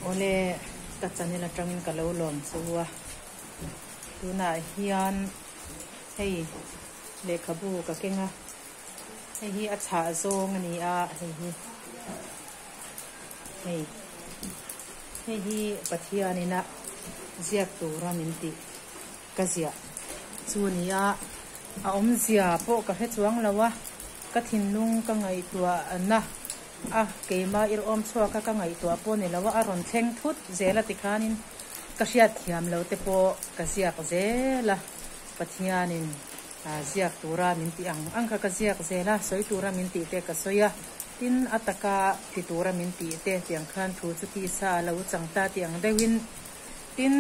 Awle ka channel atangin ka lo lawm chu a, tunah hian hei lehkhabu ka keng a, hei hi a chhah zawng a ni a, hei hi hei hei hi Pathianin a ziak tura min tih ka ziah chu a ni a, a awmzia pawh ka hre chuang lo a, ka thinlung ka ngaihtuah na. A, keimah irhawm chhuak a ka ngaihtuah pawh ni lo a, a rawn thleng thut zel a tikhanin ka hriat thiam lo te pawh ka ziak zel a, Pathianin ziak tura min tih ang ang kha ka ziak zel a, sawi tura min tih te ka sawi a, tin a taka ti tura min tih te tiang khan thu chu tisa a lo chang ta tih ang deuhin tin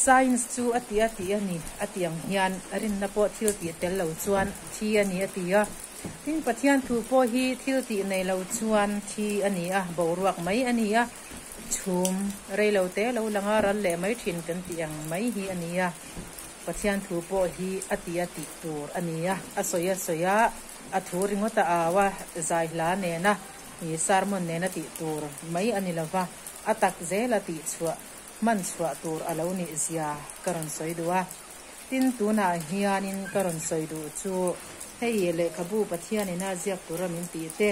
science chu a ti a tih a ni a tih ang hian rinna pawh thil tih tel lo chuan thi a ni a ti a. Tin, Pathian thu pawh hi thil tih nei lo chuan thi a ni a, boruak mai a ni a, chhum rei lo te lo lang a, ral leh mai thin kan tih ang mai hi a ni a. Pathian thu pawh hi a ti a tih tur a ni a, a sawi a sawi a, a thu ringawt a au a, zai hla nena sermon nena tih tur mai a ni lo va, a tak zela tih chhuah hman chhuah tur a lo nih zia ka rawn sawi duh a. Tin, tunah hianin ka rawn sawi duh chu hei lehkhabu Pathianin a ziak tura min tih te,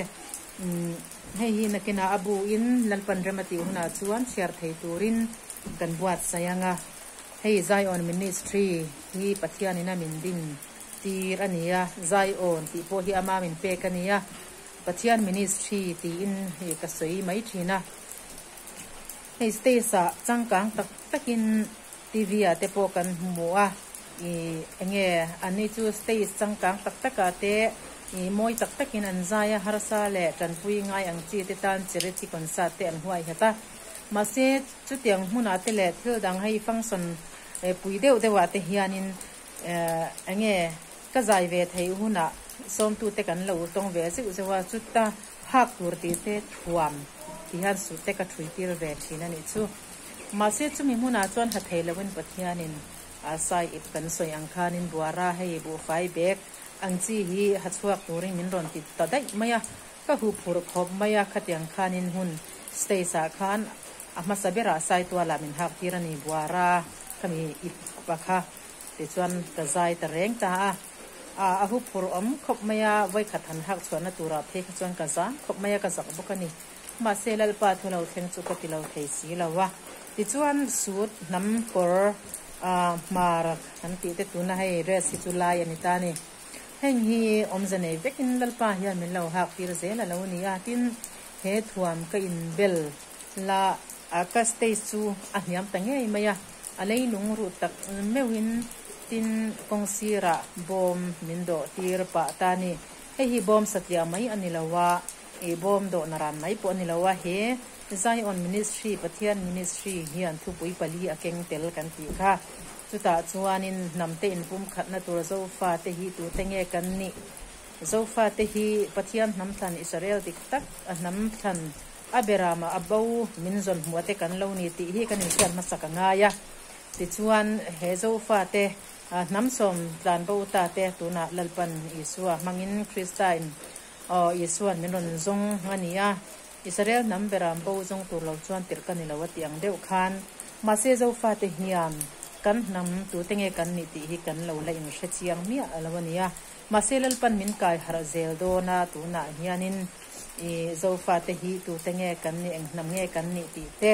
umm hei hi nakinah a buin Lalpan rem a tih hunah chuan chhiar thei turin kan buatsaih ang a. Hei Zion Ministry hi Pathianin a min din tir a ni a, Zion tih pawh hi ama min pek a ni a, Pathian Ministry tiin ka sawi mai thin a. Hei stage ah changkang tak takin TV ah te pawh kan hmu a, ih enge an ni chu stage changkang tak tak ah te ih mawi tak tak in an zai a, harsa leh tanpui ngai ang chi te tan charity concert te an huai het a. Mahse chutiang hmun ah te leh thil dang hei function pui deuh deuh ah te hian in eh enge ka zai ve theih hun ah sawmtu te kan lo tawng ve zeuh zeuh a, chuta hak tur tih te thuam ti hian suit te ka thui tir ve thin a nih chu. Mahse chumi hmunah chuan ha thei loin Pathianin a sai ip kan sawi ang khanin buara hei buhfai bag ang chi hi ha chhuak turin min rawn ti ta daih mai a, ka huh phurh khawp mai a, khatiang khanin hun stage ah khan a hmasa berah sai tualah min hak tir a ni buara khami ip pa kha tichuan ka zai ta reng ta a, a huh phurh awm khawp mai a, vawikhat han hak chhuahna turah phei kha chuan ka zang khawp mai a, ka zak bawk a ni. Mahse Lalpa thu lo thleng chu ka ti lo thei si lo a. Tichuan suit hnam kawr hmar kan tih te tuna hei dress hi chu lai a ni ta a ni. Heng hi awmze nei vekin Lalpa hian min lo hak tir zel a lo ni a. Tin, he thuam ka inbel la a ka stage chu a hniam ta ngei mai a. A leilung ruh tak meuhin tin kawng sirah bawm min dawh tir pah ta a ni. Hei hi bawm satliah mai a ni lo a. I bawm dawhna ran mai pawh a ni lo a, he Zion Ministry, Pathian Ministry, hian thupui pali a keng tel kan tih kha. Chutah chuanin hnamte inpumkhatna tur Zofate hi tute nge kan nih? Zofate hi Pathian hnam thlan Israel dik tak a hnam thlan a berama a bo min zawn hmuh te kan lo ni tih hi kan inhriat hmasak a ngai a. Tichuan he Zofate hnam sawm tlan bo ta te tunah Lalpan Isua hmangin Krista in Aw, Isua'n min rawn zawng a ni a, Israel hnam beram bo zawng tur lo chuan tirh ka ni lo a tih ang deuh khan. Mahse Zofate hian kan hnam tute nge kan nih tih hi kan lo la inhre chiang miah lo a ni a. Mahse Lalpan min kai harh zel dawn a, tunah hianin i Zofate hi tute nge kan nih, eng hnam nge kan nih tih te.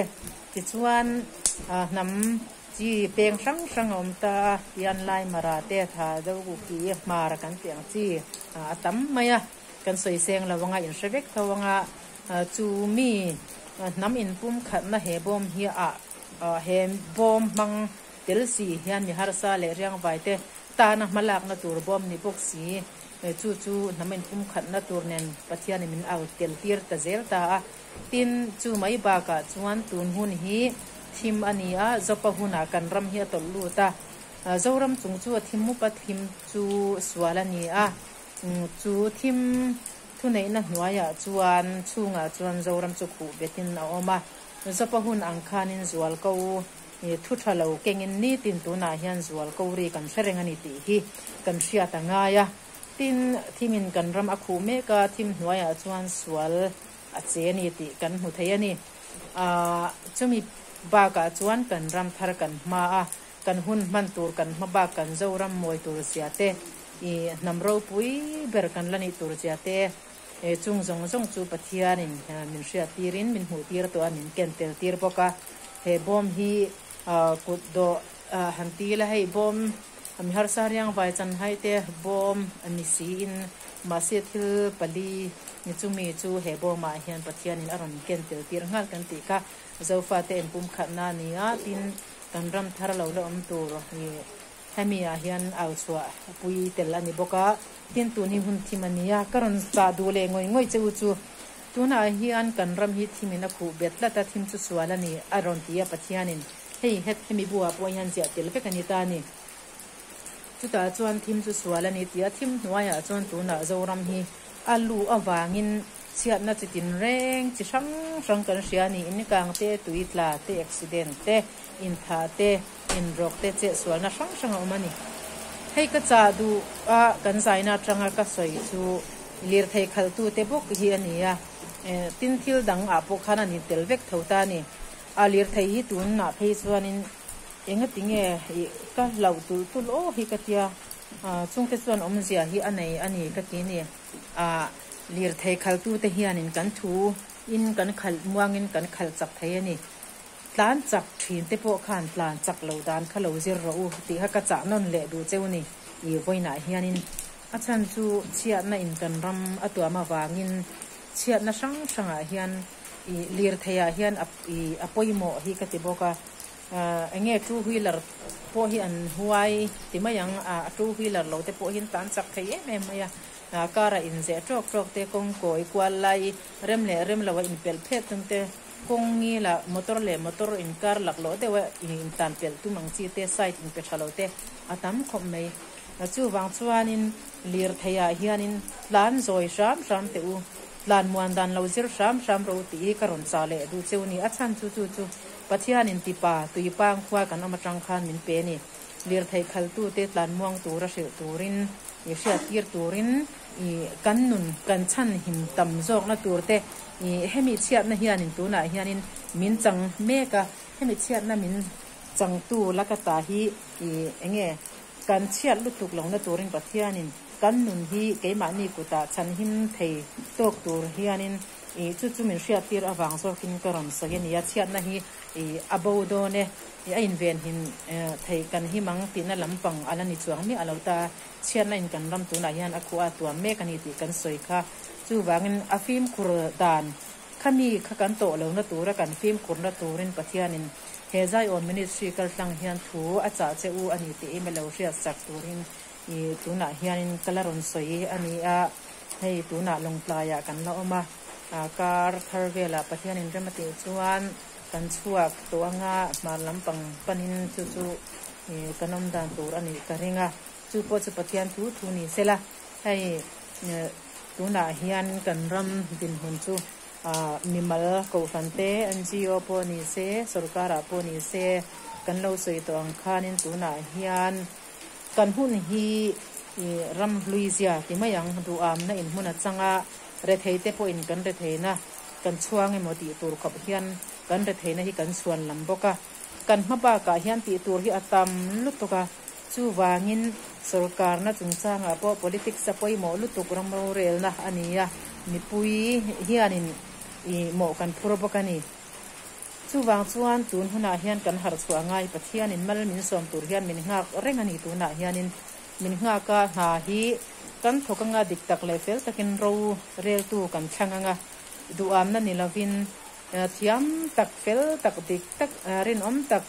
Tichuan hnam Chi peng hrang hrang a awm ta a, tian lai mara te tha do ku ki hmar kan tih ang chi a tam mai a, kan sawi seng lo anga in hre vek tho anga chu mi hnam inpum khatna he bawm hi a he bawm hmang tel si hian mi harsa leh riangvai te tana hma lakna tur bawm ni bawk si chu chu hnam inpum khatna tur nen Pathianin min au tel tir ta zel ta a. Tin, chu mai bakah chuan tun hun hi thim a ni a, Zopa hunah kan ram hi a tawlh lut a. Zoram chung chu a thim mup a, thim chu sual a ni a. Chu thim thuneihna hnuaiah chuan chhungah chuan Zoram chu khuh betin a awm a. Zopa hun ang khanin zual ko thu tha lo kengin nitin tunah hian zual ko ri kan hre reng a ni tih hi kan hriat a ngai a. Tin, thimin kan ram a khuh mek a, thim hnuaiah chuan sual a che a ni tih kan hmu thei a ni. Ahh chumi bakah chuan kan ram thar kan hma a, kan hun hman tur kan hma bak kan Zoram mawi tur zia te, ih hnam ropui ber kan la nih tur zia te, chung zawng zawng chu Pathianin min hriat tirin min hmuh tir tawh a, min ken tel tir bawk a. He bawm hi kut dawh han ti ila hei bawm mi harsa riang vai chan hai te bawm ni siin mahse thil pali ni chumi chu he bawmah hian Pathianin a rawn ken tel tir nghal kan tih kha Zofate inpumkhatna a ni a, tin kan ram thar lo la awm tur hemi ah hian au chhuah pui tel a ni bawk a, tin tun hi hun thim a ni a, ka rawn chah duh leh ngawih ngawih che u chu tunah hian kan ram hi thimin a khuh bet tlat a, thim chu sual a ni a rawn ti a Pathianin hei het hemi buah pawh hian ziah tel vek a ni ta a ni. Chutah chuan thim chu sual a ni tih a thim hnuaiah chuan tunah Zoram hi a lu avangin chhiatna chi tin reng chi hrang hrang kan hria a ni. In kang te, tui tla te, accident te, inthah te, inrawk te cheh sualna hrang hrang a awm a ni. Hei ka chah duh a kan zaina atanga ka sawi chu lirthei khalhtute bawk hi a ni a, tin thil dang ah pawh khan a ni tel vek tho ta a ni. A lirthei hi tunah phei chuanin Engati nge ih ka hlauh tulh tulh aw hi ka tia, chungte chuan awmzia hi a nei a ni ka ti ni. Lirthei khaltute hianin kan thu in kan khalh muangin kan khalh chak thei a ni. Tlan chak thin te pawh khan tlan chak lo dan kha lo zir rawh u tih kha ka chah nawn leh duh cheu ni ih vawiinah hianin a chhan chu chhiatna in kan ram a tuam avangin chhiatna hrang hrangah hian ih lirtheiah hian a pawimawh hi ka ti bawk a. Eng nge two wheeler pawh hi an huai ti mai ang a, two wheeler lo te pawh hi an tan chak thei em em mai a, car a inzeh tawk tawk te, kawng kawi kual lai rem leh rem lo a inpelh phet tum te, kawng ngila motor leh motor inkar laklawh deuh a intan pelh tum ang chi te, side inpe tha lo te a tam khawp mai. Chuvang chuanin lirtheiah hianin tlan zawi hram hram teh u, tlan muan dan lo zir hram hram rawh u tih hi ka rawn chah leh duh cheu ni. A chhan chu chu chu Pathianin tipa tuipang khua kan awm atang khan min pe ni. Lirthei khaltute tlanmuang tura hrilh turin, i hriattir turin, i kan nun kan chhan him tam zawkna turte, i hemi chhiatna hianin tunah hianin min chang mek a, hemi chhiatna min changtu lakata hi i enge kan chhiat lutuk lohna turin Pathianin kan nun hi keimahni kutah chhan him thei tawk tur hianin Ih chu chu min hriattir avang zawkin ka rawn sawi a ni a, chhiatna hi ih a bo dawn e, ih a invenhim thei kan him ang tihna lampang a la ni chuang miah lo ta, chhiatna in kan ram tunah hian a khuh a tuam mek a ni tih kan sawi kha. Chuvangin a fimkhur dan kha mi kha kan tawh lohna tura kan fimkhurna turin Pathianin he Zion Ministry kaltlang hian thu a chah che u a ni tih emaw lo hriat sak turin ih tunah hianin ka la rawn sawi a ni a. Hei tunah Lawngtlaiah kan la awm a, kar thar velah Pathianin rem a tih chuan kan chhuak tawh anga hmar lampang panin chu chu kan awm dan tur a nih ka ring a, chu pawh chu Pathian thu thu ni sela hei tunah hian kan ram dinhmun chu mimal kohhran te NGO pawh ni se sorkarah pawh ni se kan lo sawi tawh ang khanin tunah hian Kan hun hi ram hlui zia ti mai ang, duhamna in hmun a chang a, rethei te pawhin kan retheina kan chhuang emaw tih tur khawp hian kan retheina hi kan chhuan lam bawk a. Kan hma bakah hian tih tur hi a tam lutuk a, chuvangin sorkarna chungchangah pawh politics a pawimawh lutuk ram rorelna a ni a, mipui hianin mawh kan phur bawk a ni. Chuvang chuan tun hunah hian kan harh chhuah ngai Pathianin mal min sawm tur hian min nghak reng a ni tunah hianin min nghak a hna hi kan thawk anga dik tak leh fel takin ro reltu kan thlang anga duhamna ni lovin thiam tak fel tak dik tak rinawm tak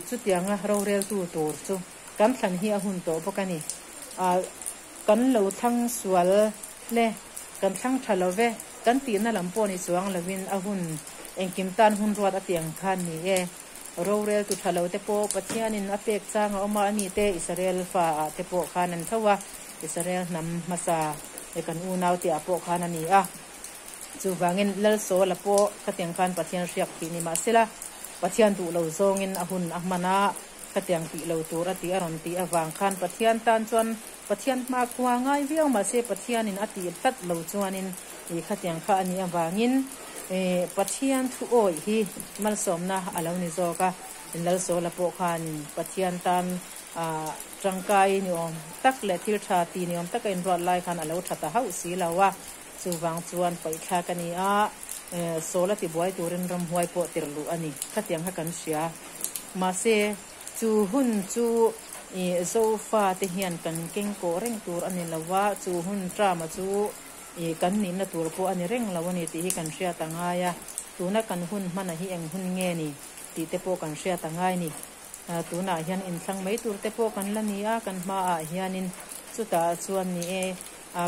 chutianga roreltu tur chu kan thlan hi a hun tawh bawk a ni. Kan lo thlang sual le, kan thlang tha lo ve, kan tihna lam pawh ni chuang lovin a hun engkim tan hun ruat a tiang khan ni e. Roreltu tha lo te pawh Pathianin a pek chang a awm a, ani te Israel fa ah te pawh khan an tho a, Israel hnam hmasa e kan unau te ah pawh khan a ni a. Chuvangin Lalsawla pawh khatiang khan Pathian hriak thih ni mahsela Pathian duh lo zawngin a hun a hman a, Khatiang tih lo tur a tih a rawn tih avang khan Pathian tan chuan Pathian hma khua ngai viau mahse Pathianin a tih tlat lo chuanin ih khatiang kha a nih avangin Pathian thu awih hi malsawmna a lo ni zawk a, Lalsawla pawh khanin Pathian tan tangkai ni awm tak leh thil tha ti ni awm taka inruat lai khan a lo tha ta hauh si lo a, chuvang chuan paihthlak a ni a, Sawla tibuai turin ramhuai pawh tirh luh a ni. Khatiang kha kan hria. Mahse, chu hun chu Zofa te hian kan keng kawh reng tur a ni lo a, chu hun Trama chu I kan nihna tur pawh a ni reng lo a ni tih hi kan hriat a ngai a, tuna kan hun hmana hi eng hun nge ni tih te pawh kan hriat a ngai ni. Tunah hian inthlang mai tur te pawh kan la ni a, kan hmaah hianin chutah chuan ni e,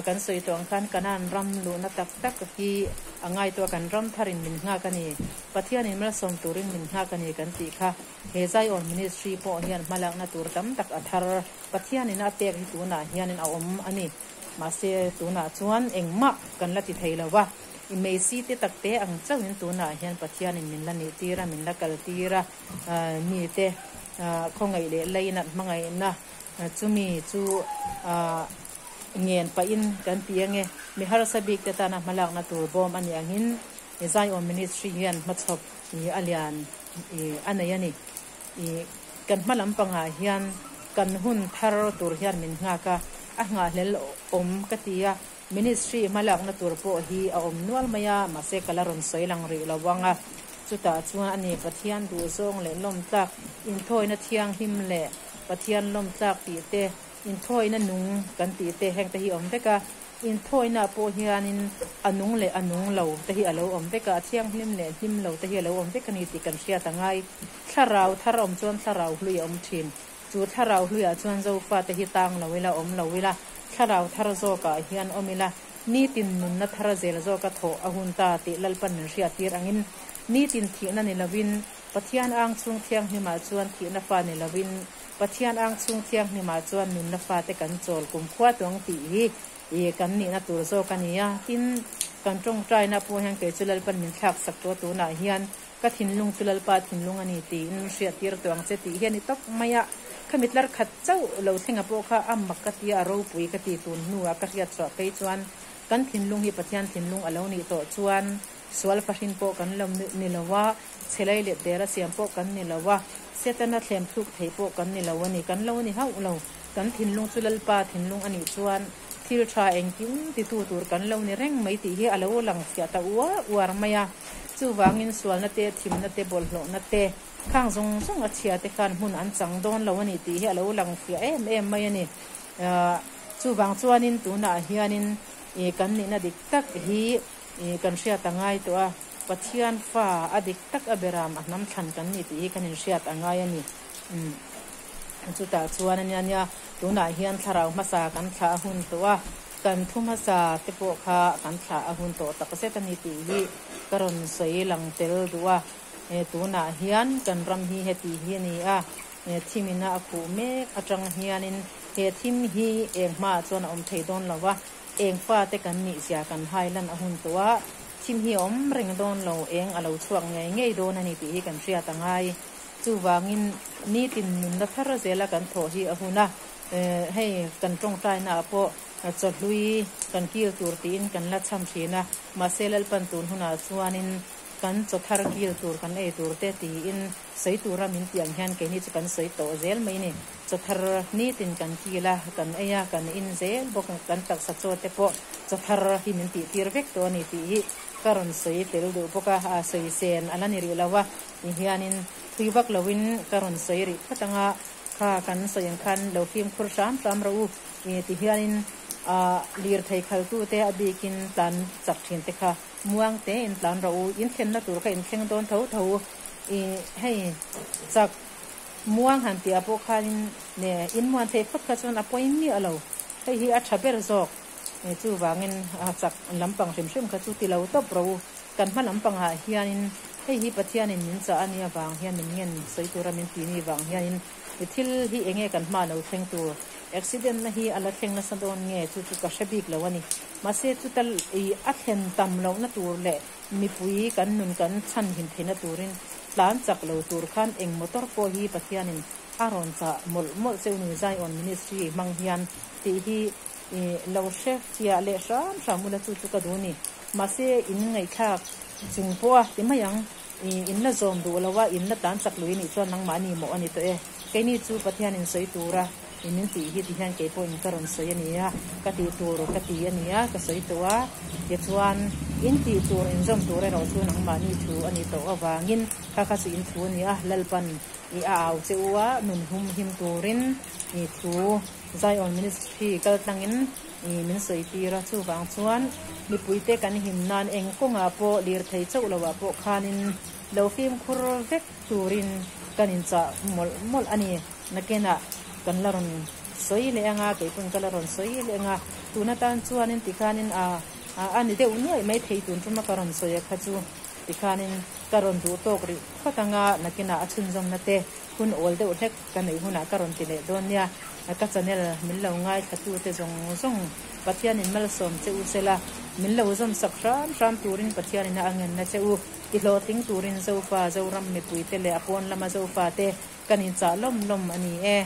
kan sawi tawh ang khan Kanaan ram luhna tak tak hi a ngaihtuah kan ram tharin min nghak a ni, Pathianin malsawm turin min nghak a ni kan tih kha he Zion Ministry pawh hian hmalakna tur tam tak a thar Pathianin a pek hi tunah hianin a awm a ni. Mahse, tunah chuan engmah kan la ti thei lo va, i meisi te tak te ang chauhin tunah hian Pathianin min la nih tir a, min la kal tir a, mite khawngaih leh lainat hmangaihna chumi chu ngen pahin kan ti ange. Mi harsa bik te tana hmalakna tur bawm a nih angin Zion Ministry hian hmachhawp a lian a nei a ni. Kan hma lampangah hian kan hun thar tur hian min nghak a, a nghahhlel awm ka ti a, ministry hmalakna tur pawh hi a awm nual mai a, mahse ka la rawn sawi lang rih lo ang a, chutah chuan a ni Pathian duhzawng leh lawmtlak inthawina thianghlim leh Pathian lawmtlak tih te, inthawina nung kan tih te heng te hi awm vek a. Inthawina pawh hianin a nung leh a nung lo te hi a lo awm vek a, a thianghlim leh hlim lo te hi a lo awm vek a ni tih kan hriat a ngai. Thlarau thar a awm chuan thlarau hlui a awm thin. Chu thlarau hluiah chuan Zofa te hi tang lo ila, awm lo ila, thlarau thar zawkah hian awm ila, nitin nunna thar zel zawka thawh a hun ta tih Lalpan min hriattir angin, nitin thihna ni lovin Pathian ang chhung thianghlimah chuan thihna fa ni lovin, Pathian ang chhung thianghlimah chuan nunna fate kan chawl kumkhua tuang tih hi i kan nihna tur zawk a ni a. Tin, kan tawngtaina pawh hian kei chu Lalpan min thlak sak tawh tunah hian ka thinlung chu Lalpa thinlung a ni tiin hriattir tawh ang che tih hi a ni tawp mai a. Khami tlar khat chauh lo thlenga pawh kha a mak ka tia, a ropui ka ti tun hnuah ka hriat chhuah phei chuan kan thinlung hi Pathian thinlung a lo nih tawh chuan Sual fahrin pawh kan lo ni lo a, chhelai let dera siam pawh kan ni lo a, Setana thlem thluk thei pawh kan ni lo a ni. Kan lo ni hauh lo. Kan thinlung chu Lalpa thinlung a nih chuan thil tha engkim titu tur kan lo ni reng mai tih hi a lo lang chhiah ta uar uar mai a. Chuvangin sualna te, thimna te, bawlhhlawhna te, khang zawng zawng a chhia te khan hmun an chang dawn lo a ni tih hi a lo lang fiah em em mai a ni. Chuvang chuanin tunah hianin kan nihna dik tak hi I kan hriat a ngai tawh a, Pathian fa a dik tak a beram a hnam thlan kan ni tih hi kan inhriat a ngai a ni. Umm chutah chuan a nia nia, tunah hian thlarau hmasa kan thlah a hun tawh a, kan thu hmasa te pawh kha kan thlah a hun tawh tak zet a ni tih hi ka rawn sawi lang tel duh a. Tunah hian kan ram hi heti hi a ni a, thimina a khuh mek atang hianin he thim hi eng hmaah chuan a awm thei dawn lo va, Eng fate kan nih zia kan hai lan a hun tawh a, thim hi a awm reng dawn lo, eng a lo chhuak ngei ngei dawn a ni tih hi kan hriat a ngai. Chuvangin nitin nunna thar zela kan thawh hi a hun a, hei kan tawngtainaah pawh chawhlui kan kil tur tiin kan la cham thin a, mahse Lalpan tun hunah chuanin kan chaw thar kil tur kan ei tur te tiin sawi tura min tih ang hian keini chu kan sawi tawh zel mai ni. Chaw thar nitin kan kil a, kan ei a, kan in zel bawk a, kan taksa chaw te pawh chaw thar hi min tih tir vek tawh a ni tih hi ka rawn sawi tel duh bawk a, a sawi sen a la ni rih lo a, ti hianin thui vak loin ka rawn sawi rih phawt ang a, kha kan sawi ang khan lo fimkhur hram hram rawh u ti hianin lirthei khaltute a bikin tlan chak thin te kha muang tein tlan rawh u, in thlenna tur kha in thleng dawn tho tho i hei chak. Muang han tih ah pawh khanin ne in muan thei phawt kha chuan a pawi miah lo, hei hi a tha ber zawk chuvangin a chak lampang hrim hrim kha chu ti lo tawp ro. Kan hma lampangah hianin hei hi Pathianin min chah a nih avang hian min ngen sawi tura min ti ni vang hianin thil hi enge kan hma lo thleng tur accident na hi a la thleng nasa dawn nge chu chu ka hre bik lo a ni. Mahse chuta a thlen tam lohna tur leh Mipui kan nun kan chhanhim theihna turin tlan chak lo tur khan eng motor pawh hi Pathianin a rawn chah mawlh mawlh cheu ni Zion Ministry hmang hian tih hi lo hre fiah leh hram hram ula chu chu ka duh ni. Mahse in ngaihthlak Chung pawha ti mai ang, i in la zawm duh lo a, in la tlan chak lui nih chuan nangmahni mawh a ni tawh e. Keini chu Pathian in sawi tura i min tih hi ti hian kei pawhin ka rawn sawi a ni a, ka tih tur ka ti a ni a, ka sawi tawh a. Tichuan, in tih tur in zawm tur erawh chu nangmahni thu a ni tawh avangin kha kha chu in thu a ni a, Lalpan i a au che u a, nun hum him turin i thu Zion Ministry kal tlangin i min sawi tir a, chuvang chuan mipuite kan him nan eng kawngah pawh lirthei chauh loah pawh khanin lo fimkhur vek turin kan inchah mawlh mawlh a ni. Nakinah kan la rawn sawi leh anga, kei pawn ka la rawn sawi leh anga, tun atan chuanin tikhanin a a ni deuh nuaih mai thei tun tuma ka rawn sawi a kha chu tikhanin ka rawn duh tawk rih phawt anga, nakinah a chhunzawmna te hun awl deuh hlek ka neih hunah ka rawn ti leh dawn nia. Ka channel min lo ngaithlatute zawng zawng Pathianin malsawm che u sela, min lo zawm sak hram hram turin Pathianin a angenna che u. Ti hlawhtling turin Zofa, Zoram mipuite leh a pawn lama Zofate kan inchah lawm lawm a ni e.